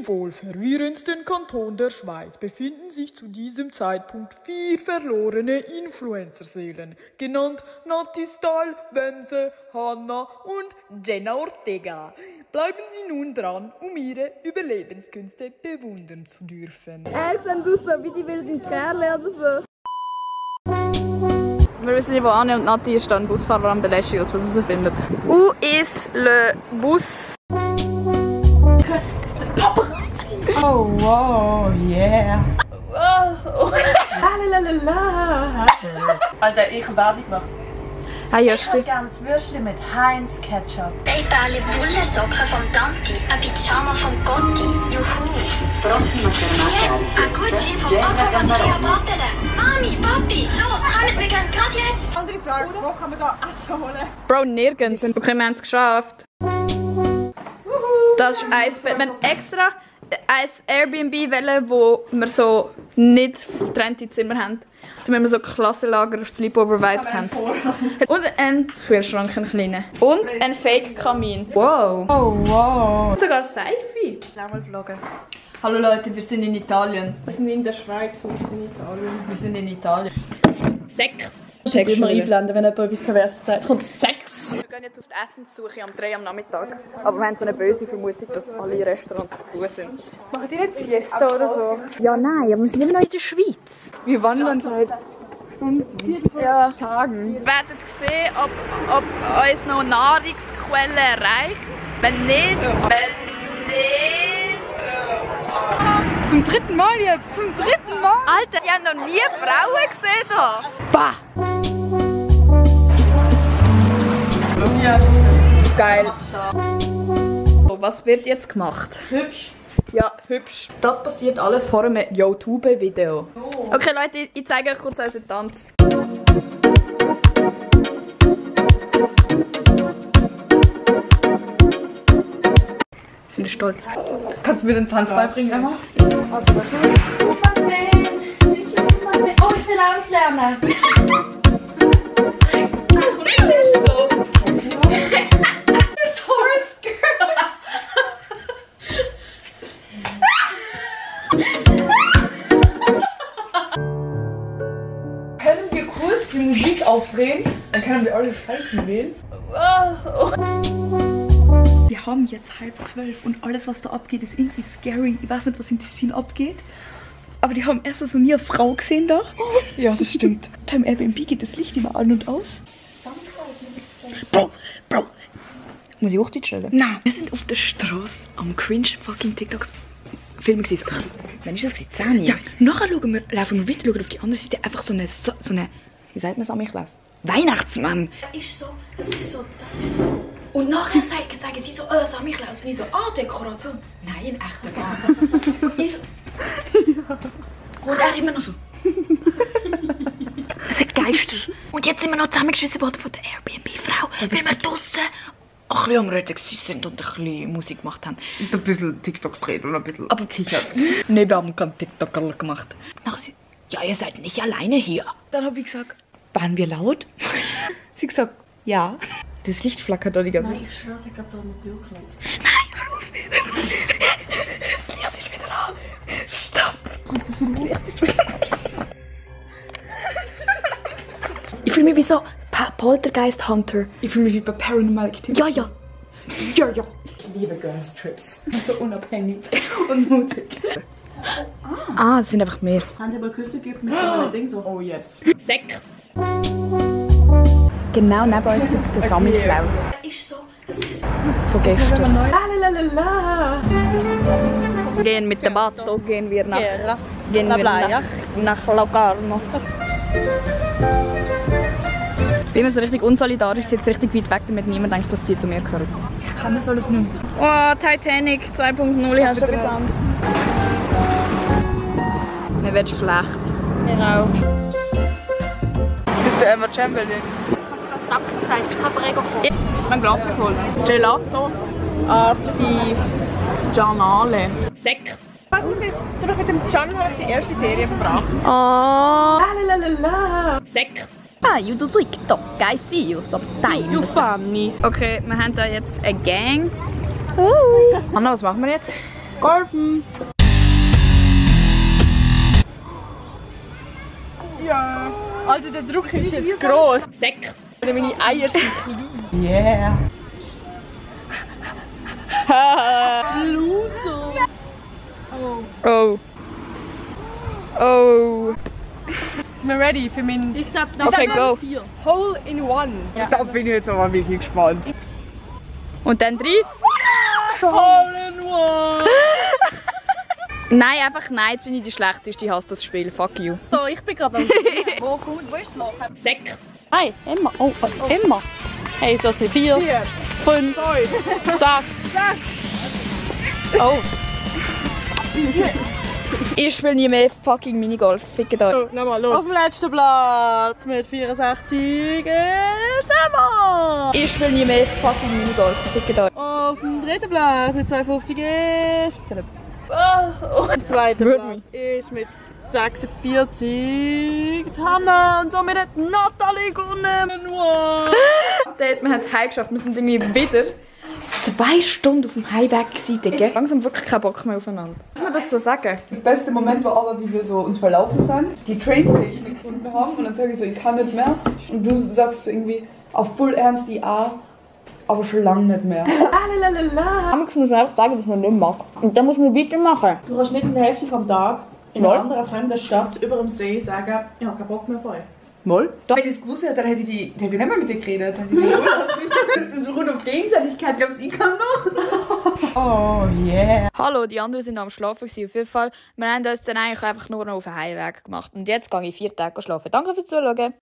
Im wohl verwirrendsten Kanton der Schweiz befinden sich zu diesem Zeitpunkt 4 verlorene Influencer-Seelen, genannt Nati Style, Benze, Hanna und Jenna Ortega. Bleiben Sie nun dran, um ihre Überlebenskünste bewundern zu dürfen. Sehen aus so wie die wilden Kerle oder so. Wir wissen nicht, wo Anne und Nati ist, ein Busfahrer am belästigen, dass wir es herausfinden. Où est le bus? Oh, wow, yeah. Oh. Lalalala. Alter, ich habe Werbung gemacht. Hey, ja, Ich hätte gerne das Würstchen mit Heinz Ketchup. Drei Bälle Wollsocken vom Tanti, ein Pyjama vom Gotti, juhu. Yes, ein Gutschein vom Aqua Basilia Bartele. Mami, Papi, los, kommt, wir gehen gerade jetzt. Andere Frage, wo kann man da Essen holen? Bro, nirgends. Okay, wir haben es geschafft. Das ist ein Bett. Wir haben extra ein Airbnb wählen, wo wir so nicht getrennte Zimmer haben. Damit wir so Klassenlager, Sleepover-Vibes haben. Und einen Kühlschrank, einen kleinen. Und einen Fake-Kamin. Wow. Oh, wow. Und sogar Seife. Lass mal vloggen. Hallo Leute, wir sind in Italien. Wir sind in der Schweiz und nicht in Italien. Wir sind in Italien. 6. Ich muss immer einblenden, wenn jemand etwas Perverses sagt. Kommt 6. Wir gehen jetzt auf die Essenssuche am 3 am Nachmittag. Aber wir haben so eine böse Vermutung, dass alle Restaurants zu sind. Machen die nicht Siesta oder so? Ja, nein, aber wir sind immer noch in der Schweiz. Wir wandern seit Stunden, Ja. Tagen. Wir werden sehen, ob uns noch Nahrungsquellen reicht. Wenn nicht, Zum 3. Mal jetzt! Zum 3. Mal! Alter, ich habe noch nie Frauen gesehen da. Bah! Ja. Geil. So, was wird jetzt gemacht? Hübsch. Ja, hübsch. Das passiert alles vor einem YouTube-Video. Okay Leute, ich zeige euch kurz unseren Tanz. Ich bin stolz. Kannst du mir den Tanz beibringen, Emma? Oh, ich will auslernen. So. Das Horse Girl. Können wir kurz die Musik aufdrehen? Dann können wir alle Scheißen wählen. Wir haben jetzt 11:30 und alles, was da abgeht, ist irgendwie scary. Ich weiß nicht, was in Tessin abgeht. Aber die haben erst noch nie eine Frau gesehen da. Ja, das stimmt. Beim Airbnb geht das Licht immer an und aus. Bro. Muss ich Hochdeutsch stellen? Nein. Wir sind auf der Straße am cringe fucking TikToks filmen gewesen. Wann ist das? 10? Ja, nachher laufen wir weiter, schauen auf die andere Seite. Einfach so eine wie sagt man Samichlaus? Weihnachtsmann. Das ist so. Und nachher sagen sie so, Samichlaus. Und ich so, Dekoration. Nein, echter Mann. Ich so, ja. Und er immer noch so. Es sind Geister. Und jetzt sind wir noch zusammengeschissen worden von der Airbnb-Frau, weil wir draussen ein bisschen am Reden sind und ein bisschen Musik gemacht haben. Und ein bisschen TikToks dreht oder ein bisschen. Aber kichert. Nein, wir haben keinen TikTok gemacht. Nachher sie, ja, ihr seid nicht alleine hier. Dann habe ich gesagt, waren wir laut? Sie gesagt, ja. Das Licht flackert da die ganze Zeit. Nein, ich schwöre, es hat gerade so an der Tür geklopft. Nein, hör auf! Das Licht ist wieder an. Stopp! Das Licht ist wieder. Ich fühle mich wie so Poltergeist Hunter. Ich fühle mich wie bei Paranormal Activity. Ja. Ich liebe Girls Trips. So unabhängig und mutig. Es sind einfach mehr. Haben die mal Küsse gegeben mit so einem Ding so? Oh yes. 6. Genau neben uns sitzt der Samichlaus. Das ist so. Von gestern. Lalalala. Gehen mit dem Auto, gehen wir nach Locarno. Wie wir so richtig unsolidarisch sind, richtig weit weg, damit niemand denkt, dass die zu mir gehören. Ich kann das alles nicht. Oh, Titanic 2.0, ich habe schon gedacht. Mir wird schlecht. Mir auch. Bist du Emma Chamberlain? Ich habe sogar gedacht, gesagt, es ist kein Prego gekommen. Ich habe Glas geholt. Gelato, Artigianale. 6. Weißt du, mit dem Can habe ich die erste Ferien verbracht. Oh. Lalalala. 6. You do TikTok, I see you sometimes. You funny. Okay, wir haben da jetzt eine Gang. Anna, was machen wir jetzt? Golfen. Ja. Alter, der Druck ist jetzt gross. 6. Meine Eier sind klein. Yeah. Loser. Oh. Oh. Sind wir ready für meinen... Ich glaube, Okay, go. Hole in One. Ja. Da bin ich jetzt aber wirklich gespannt. Und dann 3. Hole in One. Nein, einfach nein, jetzt bin ich die Schlechteste, ich hasse das Spiel, fuck you. So, ich bin gerade am... Wo ist das Loch? 6. Hey, Emma. Oh, Emma. Hey, so sind 4. 5. 6. Oh. Ich spiele nie mehr fucking Minigolf, fickt euch. So, nochmal los. Auf dem letzten Platz mit 64 ist Emma. Ich spiele nie mehr fucking Minigolf, fickt euch. Auf dem dritten Platz mit 52 ist Philipp. Und der zweite Platz ist mit 46 die Hannah und somit hat Natalie gewonnen. Wow. Wir haben es heimgeschafft, wir sind irgendwie wieder 2 Stunden auf dem Heimweg gewesen, Digga. Langsam wirklich keinen Bock mehr aufeinander. Muss man das so sagen? Der beste Moment war aber, wie wir so uns verlaufen sind, die Trainstation gefunden haben und dann sage ich so, ich kann nicht mehr. Und du sagst so irgendwie auf voll ernst die A, aber schon lange nicht mehr. Manchmal muss man einfach sagen, dass man nicht mag. Und dann muss man weitermachen. Du kannst nicht in der Hälfte vom Tag in einer anderen fremden Stadt über dem See sagen, ich habe keinen Bock mehr auf euch. Moll? Doch. Wenn ich es gewusst hätte, dann hätte ich nicht mehr mit dir geredet. Dann hätte ich dich lassen. Das ist beruht auf Gegenseitigkeit. Glaubst du, ich kann noch? Oh yeah. Hallo, die anderen sind am Schlafen gewesen. Auf jeden Fall, wir haben uns dann eigentlich einfach nur noch auf den Heimweg gemacht. Und jetzt gehe ich 4 Tage schlafen. Danke fürs Zuschauen.